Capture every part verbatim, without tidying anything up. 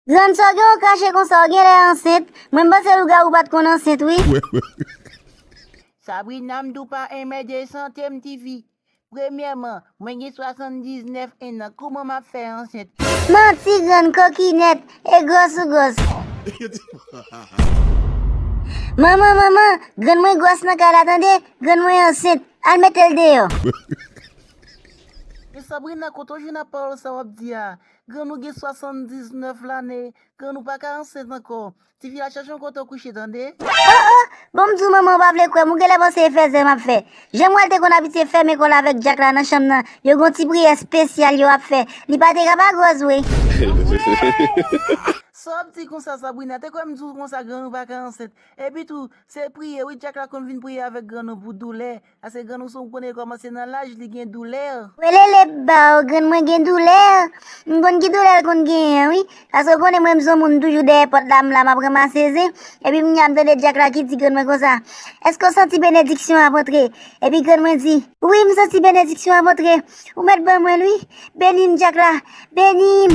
Grann, sa w gen w kache konsa, w genlè ansent. Mwen, m panse lougawou pa t konn ansent, wi. Sabrina, m di w pa enmède sante m, tifi. Premyèman, mwen gen swasanndiznèf ennan, kouman m ap fè ansent? Manti, grann, kokinèt, e gwòs ou gwòs. Manman, manman, grann mwen gwòs nan kay la, tande, grann mwen ansent, al mete l deyò. Men Sabrina, kote w jwenn ak pawòl sa w ap di a? Grann ou gen swasanndiznèf lane, grann ou pa ka ansent ankò. Tifi, al chèche yon kote w kouche, tande? Oh, oh, bon, m di w, manman, ou pa vle kwè m, ou genlè panse e fèzè m ap fè. Jan Mwen te konn abitye fèmen kò l avèk Dyak la nan chanm nan, yo gon ti priyè espesyal yo ap fè. Li pa te ka pa gwòs vre. Sa w ap di konsa, Sabrina? Te kwè m di w konsa, grann ou pa ka ansent? Epi tou, se priye, wi, Dyak la konn vin priye avèk grann ou pou doulè. Paske grann ou, ou konnen, kòmanse nan laj, li gen doulè. Welele ba w, grann mwen gen doulè. M konn ki doulè l konn genyen, wi. Paske w konnen mwen, m se yon moun toujou dèyè pòt la, m la, m ap ranmase zen. Epi m ap tande Dyak la ki di grann mwen konsa, "Èske w santi benediksyon ap antre?" Epi grann mwen di, "Wi, m santi benediksyon ap antre. Ou mèt ban mwen l, wi. Beni m, Dyak la. Beni m."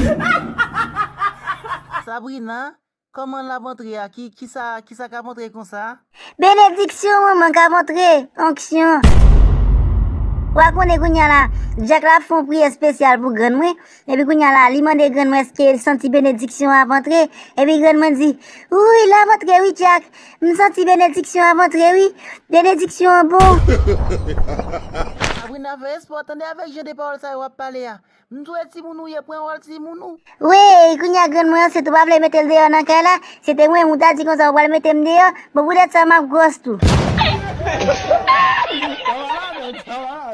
Sabrina, kòman l ap antre a? Ki, kisa, kisa k ap antre konsa? Benediksyon, manman, k ap antre. Onksyon. Ou a konnen kounye a la, Dyak la ap fè yon priyè espesyal pou grann mwen. Epi kounye a la, li mande grann mwen èske l santi benediksyon an ap antre. Epi grann mwen di, "Wi, l ap antre wi, Dyak. M santi benediksyon an ap antre wi. Benediksyon an bon." Sabrina, fè espò, tande avèk jan de pawòl sa yo w ap pale a. M di w e timoun ou ye, pran wòl timoun ou. Wi, kounye a grann mwen ansent, ou pa vle mete l deyò nan kay la. Se te mwen, ou ta di konsa, ou pral mete m deyò. Bon, poutèt sa, m ap gwòs tou.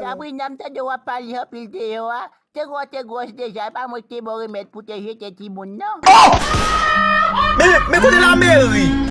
Sabrina, m tande w ap pale anpil deyò a. Te gwòs, te gwòs deja, e pa mwen ki te ba w remèd pou te jete timoun nan. Men, men kote lameri?